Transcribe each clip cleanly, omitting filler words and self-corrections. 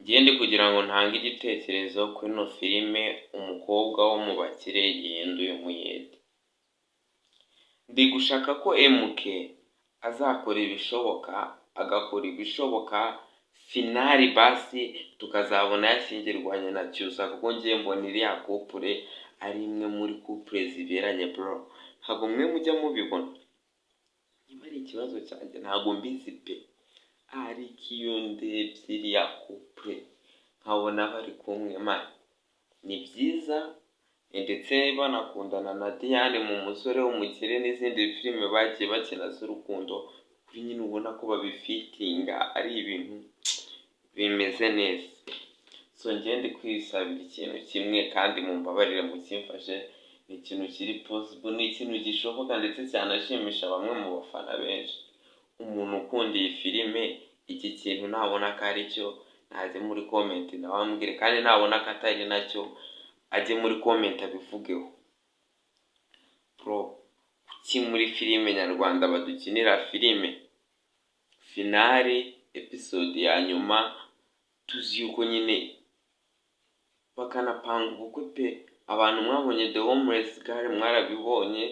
Njye ndi kugira ngo ntange igitekerezo kuri ino filime umukobwa wo mu bakire yihinduye umuyede. Ndi gushaka ko MK azakora ibishoboka, agakora ibishoboka finali basi tukazabona yashyingirwanye na Cyusa, kuko ngiye mbona iriya couple ari imwe muri couple ziberanye bro. Ntabwo mwe mujya mubibona, niba ari ikibazo cyanjye ntabwo mbizi pe, ariko iyo ndebye iriya couple nkabona bari kumwe man, ni byiza ndetse banakundana na Diane mu musore w'umukire n'izindi filime bagiye bakina z'urukundo, kuri nyine ubona ko babifitinga ari ibintu bimeze neza. So njye ndi kwisabira ikintu kimwe kandi mumbabarire mukimfashe, ni ikintu kiri possible, ni ikintu gishoboka ndetse cyanashimisha bamwe mu bafana benshi. Umuntu ukunda iyi filime iki kintu nabona ko ari cyo najye muri comment nawe ambwire, kandi nabona ko atari nacyo ajye muri comment abivugeho. Bro, kuki muri filime nyarwanda badukinira filime finale episode ya nyuma tuzi yuko nyine bakanapanga ubukwe pe? Abantu mwabonye The Homeless Girl mwarabibonye,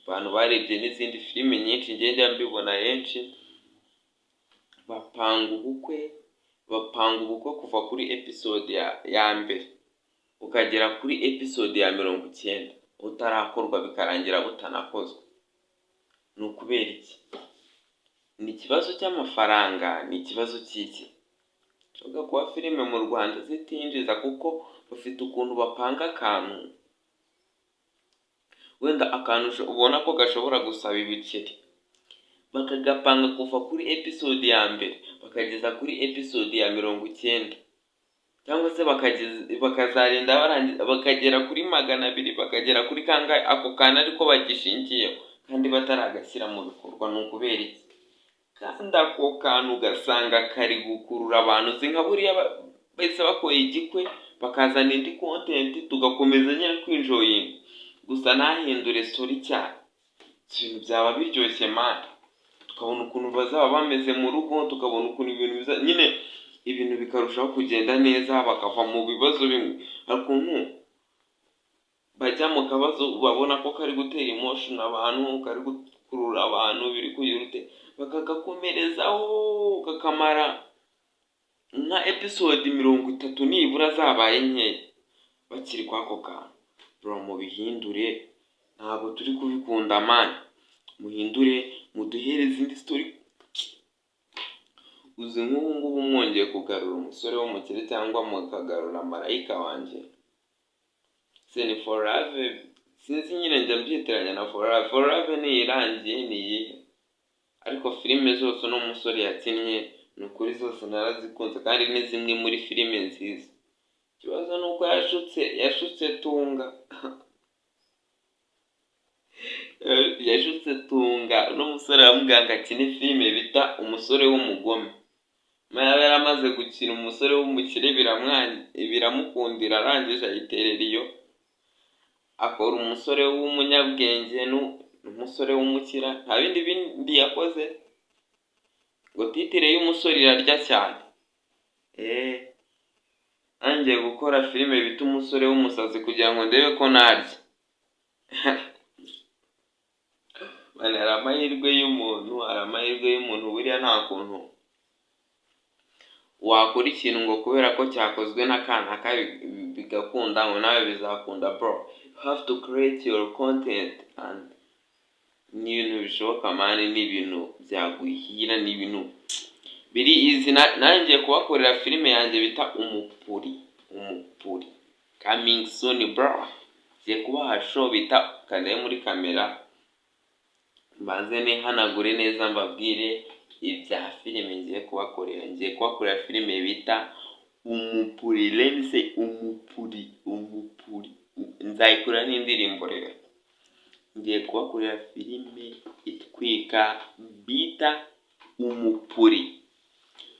abantu barebye n'izindi filime nyinshi ngenda mbibona henshi, bapanga ubukwe, bapanga ubukwe kuva kuri episode ya mbere ukagera kuri episode ya 90 butarakorwa, bikarangira butanakozwe. Ni ukubera iki? Ni ikibazo cy'amafaranga? Ni ikibazo cy'iki? Ushobora kuba filime mu Rwanda zitinjiza kuko bafite ukuntu bapanga akantu, wenda akantu ubona ko gashobora gusaba ibiceri, bakagapanga kuva kuri episode ya mbere bakageza kuri episode ya 90, cyangwa se bakazarinda barangiza bakagera kuri 200, bakagera kuri kangahe, ako kantu ariko bagishingiyeho kandi bataragashyira mu bikorwa. Ni ukubera iki? Kandi ako kantu ugasanga kari gukurura abantu, uzi nka buriya bahise bakora igikwe bakazana indi content tugakomeza nyine kwinjoyinga, gusa ntahindure story cyane, ibintu byaba biryoshye man, tukabona ukuntu bazaba bameze mu rugo, tukabona ukuntu ibintu biza nyine, ibintu bikarushaho kugenda neza, bakava mu bibazo bimwe. Hari ukuntu bajya mu kabazo babona ko kari gutera emotion abantu, kari gukurura abantu, biri kugira ute, bakagakomerezaho kakamara nka episode 30 nibura zabaye nkeya bakiri kwa ako kantu. Bro, mubihindure, ntabwo turi kubikunda man, muhindure muduhereze indi story. Uzi nk'ubu ngubu mwongeye kugarura umusore w'umukire cyangwa mukagarura marayika wanjye, se ni For Love, sinzi nyine njya mbyitiranya na For Love. For Love ni irangiye ni iyihe? Ariko filime zose uno musore yakinnye ni ukuri zose narazikunze, kandi ni zimwe muri filime nziza. Ikibazo ni uko yashutse Tunga, yashutse Tunga, uno musore aramubwira ngo akine filime bita umusore w'umugome. Yaba yaramaze gukina umusore w'umukire biramukundira, arangije ayiterera iyo, akora umusore w'umunyabwenge n'umusore w'umukira, nta bindi bindi yakoze. Ngo titire y'umusore irarya cyane. Nanjye gukora filime bita umusore w'umusazi kugira ngo ndebe ko narya. Hari amahirwe y'umuntu, hari amahirwe y'umuntu, buriya nta kuntu wakora ikintu ngo kubera ko cyakozwe n'akanaka bigakunda ngo nawe bizakunda. Bro, you have to create your content and ni ibintu bishoboka man, ni ibintu byaguhira, ni ibintu biri easy. Nanjye ngiye kubakorera filime yanjye bita Umupuri, Umupuri coming soon bro. Ngiye kubaha show bita kandebe muri kamera, mbanze nihanagure neza mbabwire ibya filime ngiye kubakorera. Ngiye kubakorera filime bita Umupuri, let me say Umupuri, Umupuri, nzayikorera n'indirimbo rero. Ngiye kubakorera filime itwika bita Umupuri.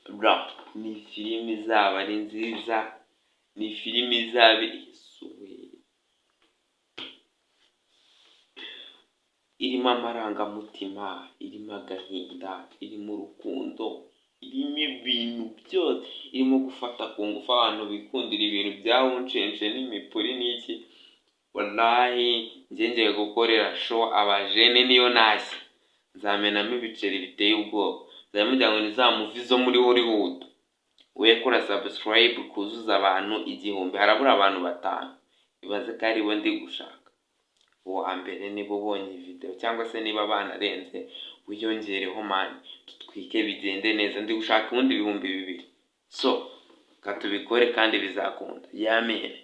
Bro, ni filime izaba ari nziza, ni filime izaba isuwe, irimo amarangamutima, irimo agahinda, irimo urukundo. Irimo ibintu byose, irimo gufata ku ngufu abantu bikundira ibintu bya wunshenje n'imipuri n'iki. Wallahi njye ngiye gukorera show abajene, niyo nashya nzamenamo ibiceri biteye ubwoba, nzajya mugira ngo ni za movie zo muri Hollywood. We kora subscribe kuzuza abantu 1000, harabura abantu 5, ibaze ko aribo ndi gushaka. Uwa mbere niba ubonye iyi video cyangwa se niba banarenze, wiyongereho man, tutwike bigende neza. Ndi gushaka ubundi 2000, so ka tubikore kandi bizakunda. Yamene.